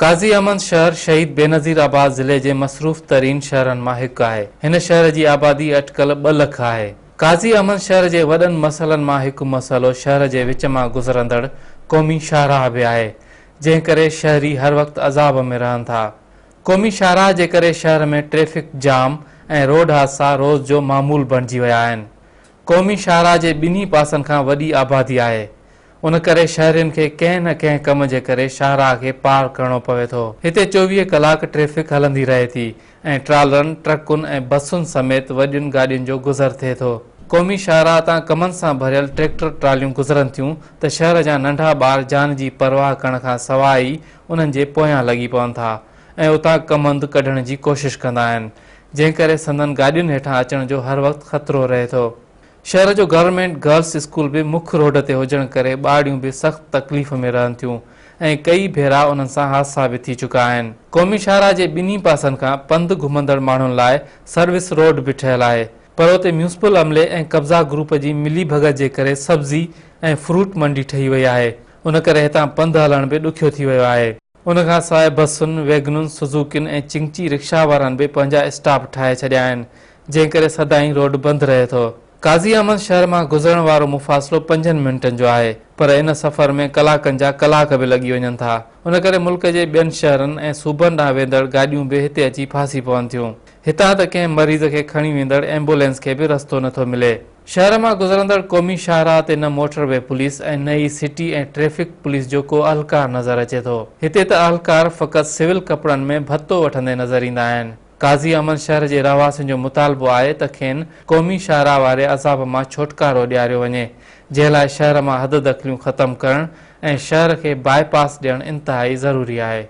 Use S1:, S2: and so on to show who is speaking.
S1: قاضي احمد شهر شهيد بينظير آباد ضلعي جي مصروف ترين شهرن مان هڪ آهي. هن شهر جي آبادي اٽڪل ٻه لک آهي. قاضي احمد شهر جي وڏن مسئلن مان هڪ مسئلو شهر جي وچ مان گذرندڙ قومي شاهراهه به آهي، جنهن ڪري شهري هر وقت عذاب ۾ رهن ٿا. قومي شاهراهه جي ڪري شهر ۾ ٽريفڪ جام ۽ روڊ حادثا روز جو معمول بڻجي ويا آهن. قومي شاهراهه جي ٻنهي پاسن کان وڏي آبادي آهي. ان ڪري شهرين کي ڪنهن نه ڪنهن ڪم جي ڪري شاهراهه کي پار ڪرڻو پوي ٿو. هتي 24 ڪلاڪ ٽريفڪ هلندي رهي ٿي ۽ ٽرالرن، ٽرڪن ۽ بسن سميت وڏين گاڏين جو گذر ٿئي ٿو. قومي شاهراهه تان ڪمن سان ڀريل ٽريڪٽر ٽراليون گذرن ٿيون ته شهر جا ننڍا ٻار جان جي پرواهه ڪرڻ کان سواء ئي انهن جي پويان لڳي پون ٿا ۽ اتان ڪمند ڪڍڻ جي ڪوشش ڪندا آهن، جنهن ڪري سندن گاڏين هيٺان اچڻ جو هر وقت خطرو رهي ٿو. شهر جو گورنمينٽ گرلس اسڪول به مک روڊ تي هجڻ ڪري ٻارڙيون به سخت تڪليف ۾ رهن ٿيون ۽ ڪئي ڀيرا انهن سان حادثا به ٿي چڪا آهن. قومي شاهراهه جي ٻنهي پاسن کان پنڌ گهمندڙ ماڻهن لاء سروس روڊ به ٺهيل آهي پر اتي ميونسپل عملي ۽ قبضا گروپ جي ملي ڀڳت جي ڪري سبزي ۽ فروٽ منڊي ٺهي وئي آهي ان ڪري هتان پنڌ هلڻ به ڏکيو ٿي ويو آهي. ان کان سواء بسن، ويگنن، سوزوڪين ۽ چنگچي رڪشا وارن به پنهنجا اسٽاپ ٺاهي ڇڏيا آهن جنهن ڪري سدائين روڊ بند رهي ٿو. قاضي احمد شهر مان گذرڻ وارو مفاصلو پنجن منٽن جو آهي، پر ان سفر ۾ ڪلاڪن جا ڪلاڪ به لڳي وڃن ٿا. ان ڪري ملڪ جي ٻين شهرن ۽ صوبن ڏانهن ويندڙ گاڏيون به هتي اچي ڦاسي پون ٿيون. هتان ته ڪنهن مريض کي کڻي ويندڙ ايمبولينس کي به رستو نٿو ملي. شهر مان گذرندڙ قومي شاهراهه تي نه موٽر وي پوليس ۽ نه ئي سٽي ۽ ٽريفڪ پوليس جو ڪو اهلڪار نظر اچي ٿو. هتي ته اهلڪار فقط سول ڪپڙن ۾ ڀتو وٺندي نظر ايندا آهن. قاضي احمد شهر جي رهواسين جو مطالبو آهي ته کين قومي شاهراهه واري عذاب مان ڇوٽڪارو ڏياريو وڃي، جنهن لاء شهر مان حد دخليون ختم ڪرڻ ۽ شهر کي باء پاس ڏيڻ انتهائي ضروري آهي.